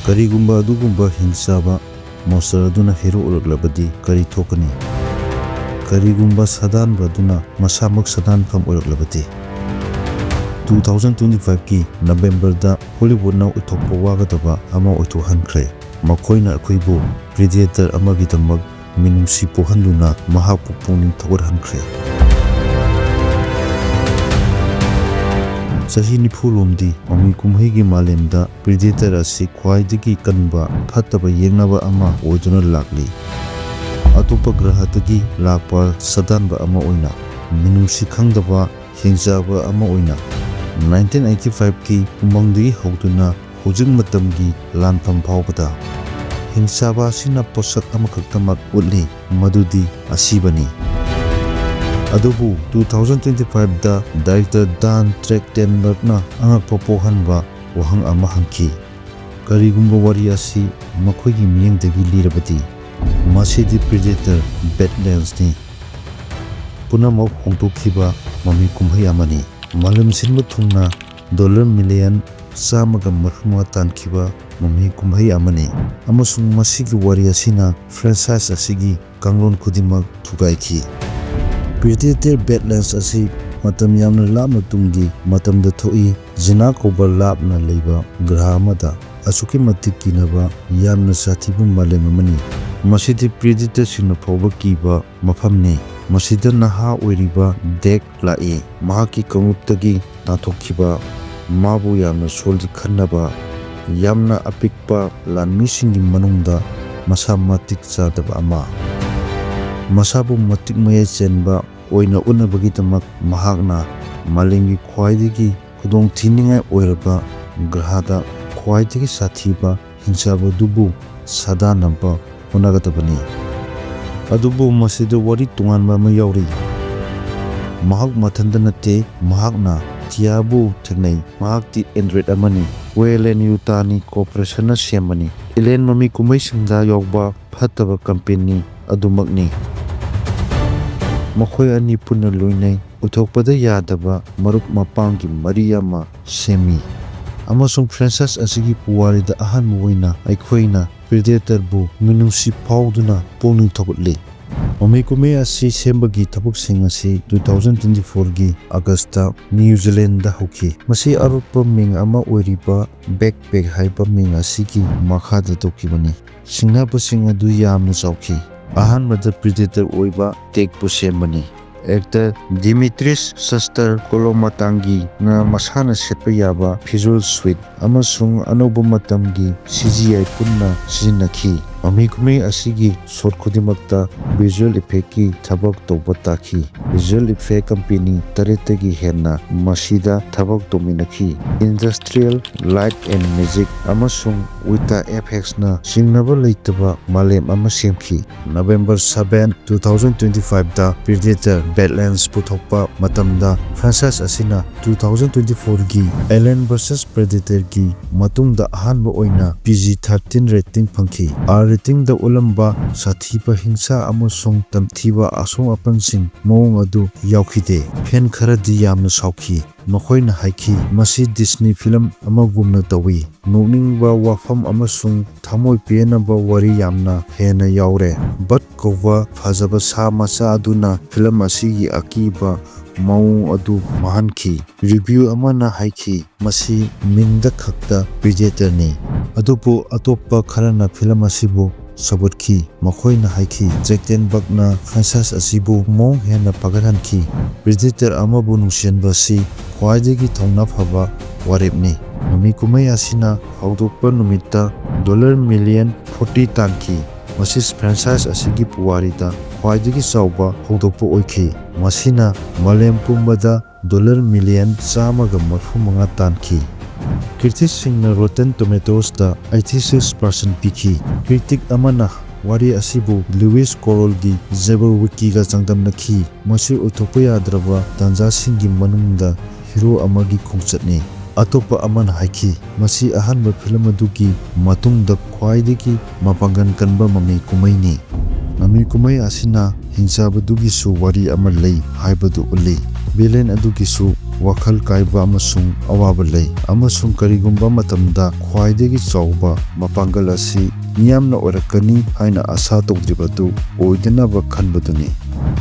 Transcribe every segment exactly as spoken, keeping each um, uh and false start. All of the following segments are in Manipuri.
ꯀꯔꯤꯒꯨꯝꯕ ꯑꯗꯨꯒꯨꯝꯕ ꯍꯤꯡꯆꯥꯕ monster ꯑꯗꯨꯅ hero ꯑꯣꯏꯔꯛꯂꯕꯗꯤ ꯀꯔꯤ ꯊꯣꯛꯀꯅꯤ? ꯀꯔꯤꯒꯨꯝꯕ ꯁꯥꯗꯥꯟꯕ ꯑꯗꯨꯅ ꯃꯁꯥꯃꯛ ꯁꯥꯗꯥꯟꯐꯝ ꯑꯣꯏꯔꯛꯂꯕꯗꯤ? Two thousand twenty five ꯀꯤ November ꯗ Hollywood ꯅ ꯑꯣꯏꯊꯣꯛꯄ ꯋꯥꯒꯗꯕ ꯑꯃ ꯑꯣꯏꯊꯣꯛꯍꯟꯈ꯭ꯔꯦ꯫ ꯃꯈꯣꯏꯅ ꯑꯩꯈꯣꯏꯕꯨ Predator ꯑꯃꯒꯤꯗꯃꯛ ꯃꯤꯅꯨꯡꯁꯤ ꯄꯣꯛꯍꯟꯗꯨꯅ ꯃꯍꯥꯛꯄꯨ ꯄꯨꯛꯅꯤꯡ ꯊꯧꯒꯠꯍꯟꯈ꯭ꯔꯦ꯫ ꯆꯍꯤ ꯅꯤꯐꯨ ꯂꯣꯝꯗꯤ ꯃꯃꯤ ꯀꯨꯝꯍꯩꯒꯤ ꯃꯥꯂꯦꯝꯗ Predator ꯑꯁꯤ ꯈ꯭ꯋꯥꯏꯗꯒꯤ ꯀꯟꯕ ꯐꯠꯇꯕ ꯌꯦꯛꯅꯕ ꯑꯃ ꯑꯣꯏꯗꯨꯅ ꯂꯥꯛꯂꯤ꯫ ꯑꯇꯣꯞꯄ ꯒ꯭ꯔꯍꯗꯒꯤ ꯂꯥꯛꯄ ꯁꯥꯗꯥꯟꯕ ꯑꯃ ꯑꯣꯏꯅ, ꯃꯤꯅꯨꯡꯁꯤ ꯈꯪꯗꯕ ꯍꯤꯡꯆꯥꯕ ꯑꯃ ꯑꯣꯏꯅ, nineteen eighty five ꯀꯤ ꯎꯃꯪꯗꯒꯤ ꯍꯧꯗꯨꯅ ꯍꯧꯖꯤꯛ ꯃꯇꯝꯒꯤ ꯂꯥꯟꯐꯝ ꯐꯥꯎꯕꯗ ꯍꯤꯡꯆꯥꯕ ꯑꯁꯤꯅ ꯄꯣꯠꯁꯛ ꯑꯃꯈꯛꯇꯃꯛ ꯎꯠꯂꯤ, ꯃꯗꯨꯗꯤ ꯑꯁꯤꯕꯅꯤ꯫ ꯑꯗꯨꯕꯨ two thousand twenty five ꯗ director Dan Trachtenberg ꯅ ꯑꯉꯛꯄ ꯄꯣꯛꯍꯟꯕ ꯋꯥꯍꯪ ꯑꯃ ꯍꯪꯈꯤ꯫ ꯀꯔꯤꯒꯨꯝꯕ ꯋꯥꯔꯤ ꯑꯁꯤ ꯃꯈꯣꯏꯒꯤ ꯃꯤꯠꯌꯦꯡꯗꯒꯤ ꯂꯤꯔꯕꯗꯤ, ꯃꯁꯤꯗꯤ Predator Badlands ꯅꯤ꯫ ꯄꯨꯝꯅꯃꯛ ꯍꯣꯡꯗꯣꯛꯈꯤꯕ ꯃꯃꯤ ꯀꯨꯝꯍꯩ ꯑꯃꯅꯤ꯫ ꯃꯥꯂꯦꯝ ꯁꯤꯟꯕ ꯊꯨꯡꯅ dollar million ꯆꯥꯝꯃꯒ ꯃꯔꯤꯐꯨꯃꯉꯥ ꯇꯥꯟꯈꯤꯕ ꯃꯃꯤ ꯀꯨꯝꯍꯩ ꯑꯃꯅꯤ, ꯑꯃꯁꯨꯡ ꯃꯁꯤꯒꯤ ꯋꯥꯔꯤ ꯑꯁꯤꯅ franchise ꯑꯁꯤꯒꯤ ꯀꯥꯡꯂꯣꯟ ꯈꯨꯗꯤꯡꯃꯛ ꯊꯨꯒꯥꯏꯈꯤ꯫ Predator Badlands ꯑꯁꯤ ꯃꯇꯝ ꯌꯥꯝꯅ ꯂꯥꯞꯅ ꯇꯨꯡꯒꯤ ꯃꯇꯝꯗ ꯊꯣꯛꯏ, Xena ꯀꯧꯕ ꯂꯥꯞꯅ ꯂꯩꯕ ꯒ꯭ꯔꯍ ꯑꯃꯗ꯫ ꯑꯁꯨꯛꯀꯤ ꯃꯇꯤꯛ ꯀꯤꯅꯕ, ꯌꯥꯝꯅ ꯁꯥꯊꯤꯕ ꯃꯥꯂꯦꯝ ꯑꯃꯅꯤ꯫ ꯃꯁꯤꯗꯤ Predator ꯁꯤꯡꯅ ꯐꯥꯎꯕ ꯀꯤꯕ ꯃꯐꯝꯅꯤ꯫ ꯃꯁꯤꯗ ꯅꯍꯥ ꯑꯣꯏꯔꯤꯕ Dex ꯂꯥꯛꯏ꯫ ꯃꯍꯥꯛꯀꯤ ꯀꯥꯡꯂꯨꯞꯇꯒꯤ ꯅꯥꯟꯊꯣꯛꯈꯤꯕ, ꯃꯥꯕꯨ ꯌꯥꯝꯅ ꯁꯣꯜꯂꯤ ꯈꯟꯅꯕ, ꯌꯥꯝꯅ ꯑꯄꯤꯛꯄ ꯂꯥꯟꯃꯤꯁꯤꯡꯒꯤ ꯃꯅꯨꯡꯗ ꯃꯁꯥ ꯃꯇꯤꯛ ꯆꯥꯗꯕ ꯑꯃ꯫ ꯃꯁꯥꯕꯨ ꯃꯇꯤꯛ ꯃꯌꯥꯏ ꯆꯦꯟꯕ ꯑꯣꯏꯅ ꯎꯠꯅꯕꯒꯤꯗꯃꯛ ꯃꯍꯥꯛꯅ ꯃꯥꯂꯦꯝꯒꯤ ꯈ꯭ꯋꯥꯏꯗꯒꯤ ꯈꯨꯗꯣꯡꯊꯤꯅꯤꯡꯉꯥꯏ ꯑꯣꯏꯔꯕ ꯒ꯭ꯔꯍꯗ ꯈ꯭ꯋꯥꯏꯗꯒꯤ ꯁꯥꯊꯤꯕ ꯍꯤꯡꯆꯥꯕ ꯑꯗꯨꯕꯨ ꯁꯥꯗꯥꯟꯅꯕ ꯍꯣꯠꯅꯒꯗꯕꯅꯤ꯫ ꯑꯗꯨꯕꯨ ꯃꯁꯤꯗ ꯋꯥꯔꯤ ꯇꯣꯉꯥꯟꯕ ꯑꯃ ꯌꯥꯎꯔꯤ꯫ ꯃꯍꯥꯛ ꯃꯊꯟꯇ ꯅꯠꯇꯦ, ꯃꯍꯥꯛꯅ Thea ꯕꯨ ꯊꯦꯡꯅꯩ꯫ ꯃꯍꯥꯛꯇꯤ android ꯑꯃꯅꯤ꯫ Weyland Yutani Corporation ꯅ ꯁꯦꯝꯕꯅꯤ꯫ Alien ꯃꯃꯤ ꯀꯨꯝꯍꯩꯁꯤꯡꯗ ꯌꯥꯎꯕ ꯐꯠꯇꯕ company ꯑꯗꯨꯃꯛꯅꯤ꯫ ꯃꯈꯣꯏ ꯑꯅꯤ ꯄꯨꯟꯅ ꯂꯣꯏꯅꯩ꯫ ꯑꯣꯏꯊꯣꯛꯄꯗ ꯌꯥꯗꯕ ꯃꯔꯨꯞ ꯃꯄꯥꯡꯒꯤ ꯃꯔꯤ ꯑꯃ ꯁꯦꯝꯃꯤ꯫ ꯑꯃꯁꯨꯡ franchise ꯑꯁꯤꯒꯤ ꯄꯨꯋꯥꯔꯤꯗ ꯑꯍꯥꯟꯕ ꯑꯣꯏꯅ ꯑꯩꯈꯣꯏꯅ Predator-ꯕꯨ ꯃꯤꯅꯨꯡꯁꯤ ꯐꯥꯎꯗꯨꯅ ꯄꯨꯛꯅꯤꯡ ꯊꯧꯒꯠꯂꯤ꯫ ꯃꯃꯤ ꯀꯨꯝꯍꯩ ꯑꯁꯤ ꯁꯦꯝꯕꯒꯤ ꯊꯕꯛꯁꯤꯡ ꯑꯁꯤ two thousand twenty-four-ꯒꯤ August-ꯇ New Zealand-ꯗ ꯍꯧꯈꯤ꯫ ꯃꯁꯤ ꯑꯔꯣꯠꯄ ꯃꯤꯡ ꯑꯃ ꯑꯣꯏꯔꯤꯕ Backpack ꯍꯥꯏꯕ ꯃꯤꯡ ꯑꯁꯤꯒꯤ ꯃꯈꯥꯗ ꯇꯧꯈꯤꯕꯅꯤ꯫ ꯁꯤꯡꯅꯕꯁꯤꯡ ꯑꯗꯨ ꯌꯥꯝꯅ ꯆꯥꯎꯈꯤ꯫ ꯑꯍꯥꯟꯕꯗ Predator ꯑꯣꯏꯕ tech-ꯄꯨ ꯁꯦꯝꯕꯅꯤ꯫ Actor Dimitris Shostakolomatangina ꯃꯁꯥꯅ ꯁꯦꯠꯄ ꯌꯥꯕ visual suit ꯑꯃꯁꯨꯡ ꯑꯅꯧꯕ ꯃꯇꯝꯒꯤ C G I ꯄꯨꯟꯅ ꯁꯤꯖꯤꯟꯅꯈꯤ꯫ ꯃꯃꯤ ꯀꯨꯝꯍꯩ ꯑꯁꯤꯒꯤ shot ꯈꯨꯗꯤꯡꯃꯛꯇ visual effect-ꯀꯤ ꯊꯕꯛ ꯇꯧꯕ ꯇꯥꯈꯤ꯫ Visual effect company ꯇꯔꯦꯠꯇꯒꯤ ꯍꯦꯟꯅ ꯃꯁꯤꯗ ꯊꯕꯛ ꯇꯧꯃꯤꯟꯅꯈꯤ꯫ Industrial Light and Magic ꯑꯃꯁꯨꯡ Vita F X-ꯅ ꯆꯤꯡꯅꯕ ꯂꯩꯇꯕ ꯃꯥꯂꯦꯝ ꯑꯃ ꯁꯦꯝꯈꯤ꯫ November seven, two thousand twenty-five-ꯗ Predator: Badlands ꯄꯨꯊꯣꯛꯄ ꯃꯇꯝꯗ franchise ꯑꯁꯤꯅ two thousand twenty-four-ꯒꯤ Alien versus Predator-ꯒꯤ ꯃꯇꯨꯡꯗ ꯑꯍꯥꯟꯕ ꯑꯣꯏꯅ P G thirteen rating ꯐꯪꯈꯤ꯫ R rating-ꯗ ꯎꯠꯂꯝꯕ ꯁꯥꯊꯤꯕ ꯍꯤꯡꯁꯥ ꯑꯃꯁꯨꯡ ꯇꯝꯊꯤꯕ ꯑꯁꯣꯛ ꯑꯄꯟꯁꯤꯡ ꯃꯑꯣꯡ ꯑꯗꯨ ꯌꯥꯎꯈꯤꯗꯦ꯫ Fan ꯈꯔꯗꯤ ꯌꯥꯝꯅ ꯁꯥꯎꯈꯤ꯫ ꯃꯈꯣꯏꯅ ꯍꯥꯏꯈꯤ, "ꯃꯁꯤ Disney film ꯑꯃꯒꯨꯝꯅ ꯇꯧꯏ꯫ ꯅꯣꯛꯅꯤꯡꯕ ꯋꯥꯐꯝ ꯑꯃꯁꯨꯡ ꯊꯃꯣꯏ ꯄꯦꯟꯅꯕ ꯋꯥꯔꯤ ꯌꯥꯝꯅ ꯍꯦꯟꯅ ꯌꯥꯎꯔꯦ"꯫ Bud ꯀꯧꯕ ꯐꯖꯕ ꯁꯥ ꯃꯆꯥ ꯑꯗꯨꯅ film ꯑꯁꯤꯒꯤ ꯑꯀꯤꯕ ꯃꯑꯣꯡ ꯑꯗꯨ ꯃꯥꯡꯍꯟꯈꯤ꯫ Review ꯑꯃꯅ ꯍꯥꯏꯈꯤ, "ꯃꯁꯤ ꯃꯤꯡꯗ ꯈꯛꯇ Predator-ꯅꯤ"꯫ ꯑꯗꯨꯕꯨ ꯑꯇꯣꯞꯄ ꯈꯔꯅ film ꯑꯁꯤꯕꯨ ꯁꯧꯒꯠꯈꯤ꯫ ꯃꯈꯣꯏꯅ ꯍꯥꯏꯈꯤ, "Jackson Buck-ꯅ franchise ꯑꯁꯤꯕꯨ ꯃꯑꯣꯡ ꯍꯦꯟꯅ ꯐꯒꯠꯍꯟꯈꯤ꯫ Predator ꯑꯃꯕꯨ ꯅꯨꯡꯁꯤꯍꯟꯕ ꯑꯁꯤ ꯈ꯭ꯋꯥꯏꯗꯒꯤ ꯊꯧꯅꯥ ꯐꯕ ꯋꯥꯔꯦꯞꯅꯤ"꯫ ꯃꯃꯤ ꯀꯨꯝꯍꯩ ꯑꯁꯤꯅ ꯍꯧꯗꯣꯛꯄ ꯅꯨꯃꯤꯠꯇ dollar million forty ꯇꯥꯟꯈꯤ꯫ ꯃꯁꯤ franchise ꯑꯁꯤꯒꯤ ꯄꯨꯋꯥꯔꯤꯗ ꯈ꯭ꯋꯥꯏꯗꯒꯤ ꯆꯥꯎꯕ ꯍꯧꯗꯣꯛꯄ ꯑꯣꯏꯈꯤ꯫ ꯃꯁꯤꯅ ꯃꯥꯂꯦꯝ ꯄꯨꯝꯕꯗ dollar million ꯆꯥꯝꯃꯒ ꯃꯔꯤꯐꯨ ꯃꯉꯥ ꯇꯥꯟꯈꯤ꯫ Critics-ꯁꯤꯡꯅ Rotten Tomatoes-ꯇ eighty six percent ꯄꯤꯈꯤ꯫ Critic ꯑꯃꯅ ꯋꯥꯔꯤ ꯑꯁꯤꯕꯨ Lewis Carroll-ꯒꯤ Jabberwocky-ꯒ ꯆꯥꯡꯗꯝꯅꯈꯤ꯫ "ꯃꯁꯤ ꯑꯣꯏꯊꯣꯛꯄ ꯌꯥꯗ꯭ꯔꯕ ꯇꯥꯟꯖꯥꯁꯤꯡꯒꯤ ꯃꯅꯨꯡꯗ hero ꯑꯃꯒꯤ ꯈꯣꯡꯆꯠꯅꯤ"꯫ ꯑꯇꯣꯞꯄ ꯑꯃꯅ ꯍꯥꯏꯈꯤ, "ꯃꯁꯤ ꯑꯍꯥꯟꯕ film ꯑꯗꯨꯒꯤ ꯃꯇꯨꯡꯗ ꯈ꯭ꯋꯥꯏꯗꯒꯤ ꯃꯄꯥꯡꯒꯜ ꯀꯟꯕ ꯃꯃꯤ ꯀꯨꯝꯍꯩꯅꯤ"꯫ ꯃꯃꯤ ꯀꯨꯝꯍꯩ ꯑꯁꯤꯅ ꯍꯤꯡꯆꯥꯕꯗꯨꯒꯤꯁꯨ ꯋꯥꯔꯤ ꯑꯃ ꯂꯩ ꯍꯥꯏꯕꯗꯨ ꯎꯠꯂꯤ꯫ Villain ꯑꯗꯨꯒꯤꯁꯨ ꯋꯥꯈꯜ ꯀꯥꯏꯕ ꯑꯃꯁꯨꯡ ꯑꯋꯥꯕ ꯂꯩ, ꯑꯃꯁꯨꯡ ꯀꯔꯤꯒꯨꯝꯕ ꯃꯇꯝꯗ ꯈ꯭ꯋꯥꯏꯗꯒꯤ ꯆꯥꯎꯕ ꯃꯄꯥꯡꯒꯜ ꯑꯁꯤ ꯃꯤꯌꯥꯝꯅ ꯑꯣꯏꯔꯛꯀꯅꯤ ꯍꯥꯏꯅ ꯑꯥꯁꯥ ꯇꯧꯗ꯭ꯔꯤꯕꯗꯨ ꯑꯣꯏꯗꯅꯕ ꯈꯟꯕꯗꯨꯅꯤ꯫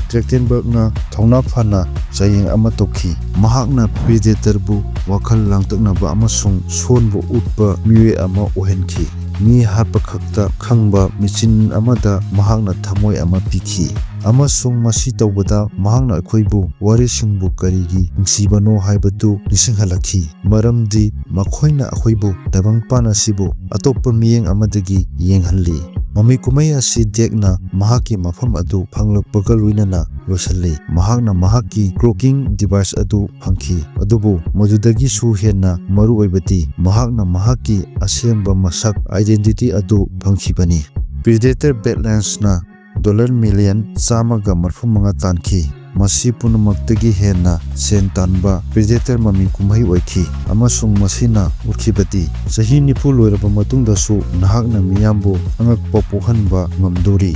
ꯇ꯭ꯔꯦꯛꯇꯦꯟꯕꯔꯒꯅ ꯊꯧꯅꯥ ꯐꯅ ꯆꯌꯦꯡ ꯑꯃ ꯇꯧꯈꯤ꯫ ꯃꯍꯥꯛꯅ ꯄ꯭ꯔꯤꯗꯦꯇꯔꯕꯨ ꯋꯥꯈꯜ ꯂꯥꯡꯇꯛꯅꯕ ꯑꯃꯁꯨꯡ ꯁꯣꯟꯕ ꯎꯠꯄ ꯃꯤꯑꯣꯏ ꯑꯃ ꯑꯣꯏꯍꯟꯈꯤ꯫ ꯃꯤ ꯍꯥꯠꯄ ꯈꯛꯇ ꯈꯪꯕ ꯃꯦꯆꯤꯟ ꯑꯃꯗ ꯃꯍꯥꯛꯅ ꯊꯃꯣꯏ ꯑꯃ ꯄꯤꯈꯤ, ꯑꯃꯁꯨꯡ ꯃꯁꯤ ꯇꯧꯕꯗ ꯃꯍꯥꯛꯅ ꯑꯩꯈꯣꯏꯕꯨ ꯋꯥꯔꯤꯁꯤꯡꯕꯨ ꯀꯔꯤꯒꯤ ꯅꯨꯡꯁꯤꯕꯅꯣ ꯍꯥꯏꯕꯗꯨ ꯅꯤꯡꯁꯤꯡꯍꯜꯂꯛꯈꯤ, ꯃꯔꯝꯗꯤ ꯃꯈꯣꯏꯅ ꯑꯩꯈꯣꯏꯕꯨ ꯇꯥꯏꯕꯪꯄꯥꯟ ꯑꯁꯤꯕꯨ ꯑꯇꯣꯞꯄ ꯃꯤꯠꯌꯦꯡ ꯑꯃꯗꯒꯤ ꯌꯦꯡꯍꯜꯂꯤ꯫ ꯃꯃꯤ ꯀꯨꯝꯍꯩ ꯑꯁꯤ ꯗꯦꯛꯅ ꯃꯍꯥꯛꯀꯤ ꯃꯐꯝ ꯑꯗꯨ ꯐꯪꯂꯛꯄꯒ ꯂꯣꯏꯅꯅ ꯂꯣꯏꯁꯤꯜꯂꯤ꯫ ꯃꯍꯥꯛꯅ ꯃꯍꯥꯛꯀꯤ ꯀ꯭ꯂꯣꯀꯤꯡ ꯗꯤꯚꯥꯏꯁ ꯑꯗꯨ ꯐꯪꯈꯤ, ꯑꯗꯨꯕꯨ ꯃꯗꯨꯗꯒꯤꯁꯨ ꯍꯦꯟꯅ ꯃꯔꯨꯑꯣꯏꯕꯗꯤ ꯃꯍꯥꯛꯅ ꯃꯍꯥꯛꯀꯤ ꯑꯁꯦꯡꯕ ꯃꯁꯛ, ꯑꯥꯏꯗꯦꯟꯇꯤꯇꯤ ꯑꯗꯨ ꯐꯪꯈꯤꯕꯅꯤ꯫ ꯄ꯭ꯔꯤꯗꯦꯇꯔ ꯕꯦꯛꯂꯦꯟꯁꯅ ꯗꯣꯂꯔ ꯃꯤꯂꯤꯌꯟ ꯆꯥꯝꯃꯒ ꯃꯔꯤꯐꯨ ꯃꯉꯥ ꯇꯥꯟꯈꯤ꯫ ꯃꯁꯤ ꯄꯨꯝꯅꯃꯛꯇꯒꯤ ꯍꯦꯟꯅ ꯁꯦꯟ ꯇꯥꯟꯕ ꯄ꯭ꯔꯤꯗꯦꯇꯔ ꯃꯃꯤ ꯀꯨꯝꯍꯩ ꯑꯣꯏꯈꯤ, ꯑꯃꯁꯨꯡ ꯃꯁꯤꯅ ꯎꯠꯈꯤꯕꯗꯤ ꯆꯍꯤ ꯅꯤꯐꯨ ꯂꯣꯏꯔꯕ ꯃꯇꯨꯡꯗꯁꯨ ꯅꯍꯥꯛꯅ ꯃꯤꯌꯥꯝꯕꯨ ꯑꯉꯛꯄ ꯄꯣꯛꯍꯟꯕ ꯉꯝꯗꯣꯔꯤ꯫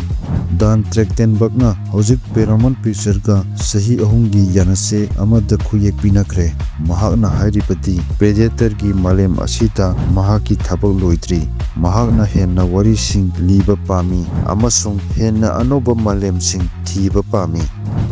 ꯗꯥꯟ ꯇ꯭ꯔꯦꯛꯇꯦꯟꯕꯔꯒꯅ ꯍꯧꯖꯤꯛ ꯄꯦꯔꯥꯃꯥꯎꯟ ꯄꯤꯛꯆꯔꯒ ꯆꯍꯤ ꯑꯍꯨꯝꯒꯤ ꯌꯥꯅꯆꯦ ꯑꯃꯗ ꯈꯨꯌꯦꯛ ꯄꯤꯅꯈ꯭ꯔꯦ꯫ ꯃꯍꯥꯛꯅ ꯍꯥꯏꯔꯤꯕꯗꯤ ꯄ꯭ꯔꯤꯗꯦꯇꯔꯒꯤ ꯃꯥꯂꯦꯝ ꯑꯁꯤꯗ ꯃꯍꯥꯛꯀꯤ ꯊꯕꯛ ꯂꯣꯏꯗ꯭ꯔꯤ꯫ ꯃꯍꯥꯛꯅ ꯍꯦꯟꯅ ꯋꯥꯔꯤꯁꯤꯡ ꯂꯤꯕ ꯄꯥꯝꯃꯤ ꯑꯃꯁꯨꯡ ꯍꯦꯟꯅ ꯑꯅꯧꯕ ꯃꯥꯂꯦꯝꯁꯤꯡ ꯊꯤꯕ ꯄꯥꯝꯃꯤ꯫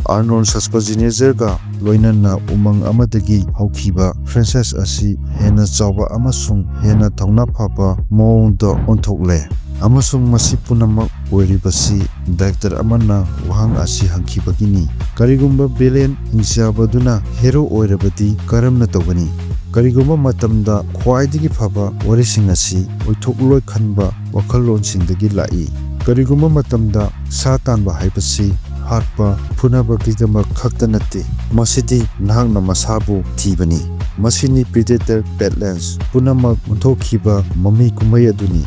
ꯑꯥꯔꯅꯣꯜꯗ ꯁ꯭ꯋꯥꯁꯄꯖꯤꯅꯦꯖꯔꯒ ꯂꯣꯏꯅꯅ ꯎꯃꯪ ꯑꯃꯗꯒꯤ ꯍꯧꯈꯤꯕ ꯐ꯭ꯔꯥꯟꯆꯥꯏꯖ ꯑꯁꯤ ꯍꯦꯟꯅ ꯆꯥꯎꯕ ꯑꯃꯁꯨꯡ ꯍꯦꯟꯅ ꯊꯧꯅꯥ ꯐꯕ ꯃꯑꯣꯡꯗ ꯑꯣꯟꯊꯣꯛꯂꯦ, ꯑꯃꯁꯨꯡ ꯃꯁꯤ ꯄꯨꯝꯅꯃꯛ ꯑꯣꯏꯔꯤꯕꯁꯤ ꯗꯥꯏꯔꯦꯛꯇꯔ ꯑꯃꯅ ꯋꯥꯍꯪ ꯑꯁꯤ ꯍꯪꯈꯤꯕꯒꯤꯅꯤ꯫ ꯀꯔꯤꯒꯨꯝꯕ ꯚꯤꯂꯦꯟ ꯍꯤꯡꯆꯥꯕꯗꯨꯅ ꯍꯦꯔꯣ ꯑꯣꯏꯔꯕꯗꯤ ꯀꯔꯝꯅ ꯇꯧꯒꯅꯤ? ꯀꯔꯤꯒꯨꯝꯕ ꯃꯇꯝꯗ ꯈ꯭ꯋꯥꯏꯗꯒꯤ ꯐꯕ ꯋꯥꯔꯤꯁꯤꯡ ꯑꯁꯤ ꯑꯣꯏꯊꯣꯛꯂꯣꯏ ꯈꯟꯕ ꯋꯥꯈꯜꯂꯣꯟꯁꯤꯡꯗꯒꯤ ꯂꯥꯛꯏ꯫ ꯀꯔꯤꯒꯨꯝꯕ ꯃꯇꯝꯗ ꯁꯥ ꯇꯥꯟꯕ ꯍꯥꯏꯕꯁꯤ ꯍꯥꯠꯄ, ꯐꯨꯅꯕꯒꯤꯗꯃꯛ ꯈꯛꯇ ꯅꯠꯇꯦ, ꯃꯁꯤꯗꯤ ꯅꯍꯥꯛꯅ ꯃꯁꯥꯕꯨ ꯊꯤꯕꯅꯤ꯫ ꯃꯁꯤꯅꯤ ꯄ꯭ꯔꯤꯗꯦꯇꯔ ꯕꯦꯛꯂꯦꯟꯁ ꯄꯨꯝꯅꯃꯛ ꯑꯣꯟꯊꯣꯛꯈꯤꯕ ꯃꯃꯤ ꯀꯨꯝꯍꯩ ꯑꯗꯨꯅꯤ꯫